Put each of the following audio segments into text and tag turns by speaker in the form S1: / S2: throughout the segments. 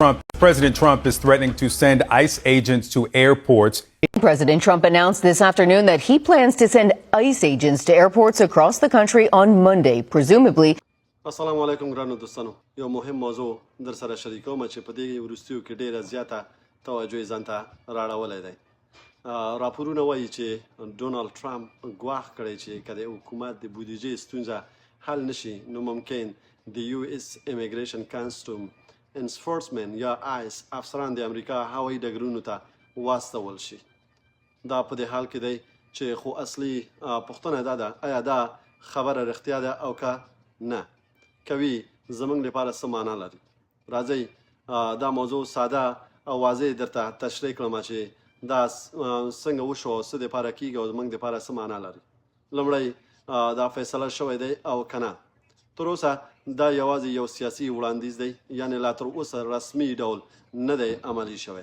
S1: Trump, President Trump is threatening to send ICE agents to airports.
S2: President Trump announced this afternoon that he plans to send ICE agents to airports across the country on Monday, presumably
S3: السلام علیکم ګرانو دوستانو، یو مهم موضوع در سره شریکوم چې په دې وروستیو کې ډیره زیاته توجه یې ځان ته راړولی دی. راپورونه وایي چې ډونالد ټرمپ ګواښ کړی چې که د حکومت د بودیجې ستونزه حل نشي، نو ممکن د یو اس امیګریشن کانسټوم انفورسمنت یا آیس افسران د امریکا هوایي ډګرونو ته واستول شي. دا په دې حال کې دی چې خو اصلي پوښتنه دا ده، ایا دا خبره رښتیا ده او که نه کوي، زمونږ لپاره څه معنا لري؟ راځئ دا موضوع ساده او واضح درته تشریح کړم چې دا څنګه وشو او څه دپاره کیږي او زمونږ دپاره څه معنا لري. لومړی، دا فیصله شوی دی او کنه؟ تر اوسه دا یوازې یو سیاسي وړاندیز دی، یعنې لا تر اوسه رسمي ډول نه دی عملي شوی.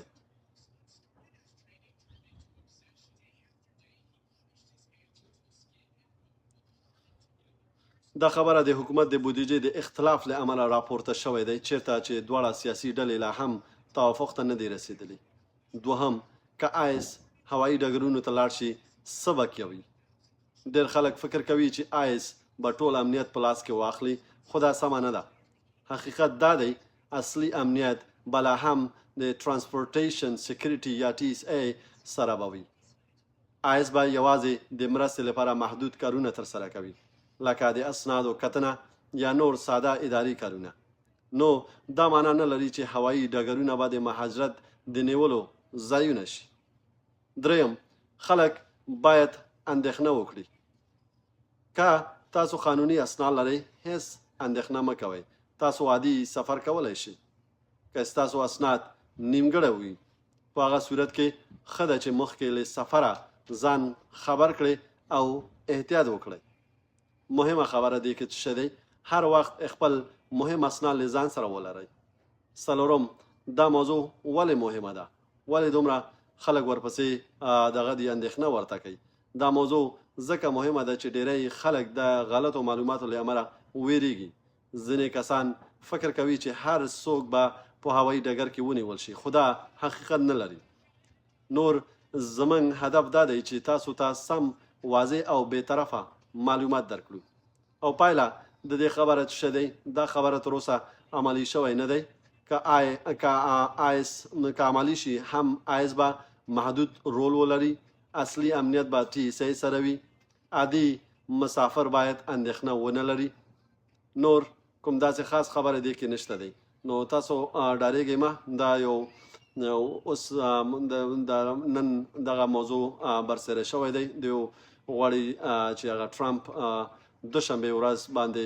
S3: دا خبره د حکومت د بودیجې د اختلاف له امله راپورته شوی دی، چیرته چې دواړه سیاسي ډلې لا هم توافق ته نه دي رسیدلي. دوهم، که آیس هوایي ډګرونو ته لاړ شي، څه به کوي؟ ډېر خلک فکر کوي چې آیس به ټول امنیت په لاس کې واخلي، خو دا سمه نه ده. حقیقت دا دی، اصلي امنیت به لا هم د ټرانسپورټیشن سیکیورټي یا ټي اس ای سره به وي. آیس به یوازې د مرستې لپاره محدود کارونه ترسره کوي، لکه د اسنادو کتنه یا نور ساده اداري کارونه. نو دا معنا نه لري چې هوایي ډګرونه به د مهاجرت د نیولو ځایونه شي. دریم، خلک باید اندېښنه وکړي؟ که تاسو قانوني اسناد لرئ، هیڅ اندېښنه مه کوئ، تاسو عادي سفر کولی شئ. که ستاسو اسناد نیمګړی وي، په هغه صورت کې ښه ده چې مخکې له سفره ځان خبر کړئ او احتیاط وکړئ. مهمه خبره دې کې څه دی؟ هر وخت خپل مهم اسناد له ځان سره ولرئ. څلورم، دا موضوع ولې مهمه ده؟ ولې دومره خلک ورپسې دغه دی اندېښنه ورته کوي؟ دا موضوع ځکه مهمه ده چې ډیری خلک د غلطو معلوماتو له امله ویریږي. ځینې کسان فکر کوي چې هر څوک به په هوایي ډګر کې ونیول شي، خو دا حقیقت نه لري. نور زمونږ هدف دا دی چې تاسو ته سم، واضح او بې طرفه معلومات درکړو. او پایله د دې خبره څه دی؟ دا خبره تر اوسه عملي شوی نه دی. که آیس که عملي شي هم، آیس به محدود رول ولري، اصلي امنیت به ټي اس ای سره وي. عادي مسافر باید اندېښنه ونه لري. نور کوم داسې خاص خبره دې کې نشته دی، نو تاسو ډارېږئ مه. دا یو اوس د نن دغه موضوع برسېره شوی دی. دی غواړي چې هغه ټرمپ دوشنبه ورځ باندې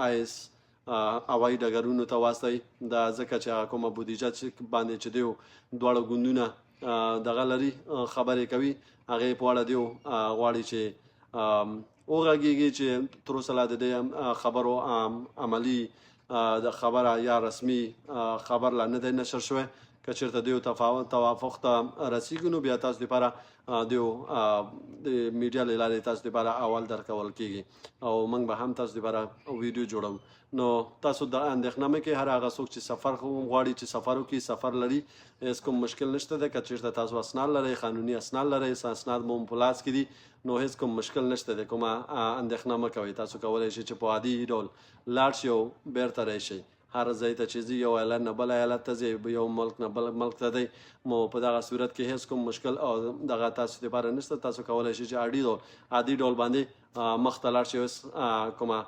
S3: آیس هوایي ډګرونو ته واستوي. دا ځکه چې هغه کومه بودیجه چې باندې چې دیو دواړه ګوندونه دغه لري، خبرې کوي، هغې په اړه دیو غواړي چې وغږیږي چې تر اوسه لا د دې خبرو عملي د خبره یا رسمي خبر لا نه دی نشر شوی. که چېرته دیو توافق ته رسیږي، نو بیا تاسو دپاره دیو د میډیا له لارې تاسو دپاره اول درکول کیږي او موږ به هم تاسو دپاره ویډیو جوړوو. نو تاسو د اندېښنه مه کوئ. هر هغه څوک چې سفر غواړي چې سفر وکړي، سفر لري، هیڅ کوم مشکل نشته دی. که چېرته تاسو اسناد لرئ، قانوني اسناد لرئ، اسناد مو په لاس کې دي، نو هیڅ کوم مشکل نشته دی، کومه اندېښنه مه کوئ. تاسو کولی شئ چې په عادي ډول لاړ شئ او بیرته راشئ. هر ځای ته چې ځي، یو ایالت نه بل ایالت ته ځي، یو ملک نه بل ملک ته دی، مو په دغه صورت کې هیڅ کوم مشکل او دغه تاسو لپاره نشته. تاسو کولی شئ چې عادي ډول باندې مخ ته لاړ شئ، هیڅ کومه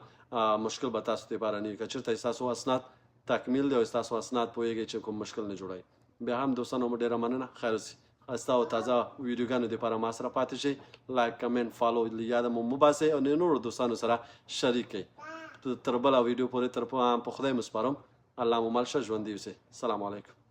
S3: مشکل به تاسو لپاره نه وي، که چېرته ستاسو اسناد تکمیل دی او ستاسو اسناد پوهېږئ چې کوم مشکل نه جوړوي. بیا هم دوستانو مو ډېره مننه، خیر اوسئ. ښایسته او تازه ویډیوګانو دپاره ما سره پاتې شئ. لایک، کمنټ، فالو له یاده مو مه باسئ او نورو دوستانو سره شریک کړئ. تر بله ویډیو پورې تر په خدای مو سپارم. الله مو مل شه، ژوندي اوسئ. السلام علیکم.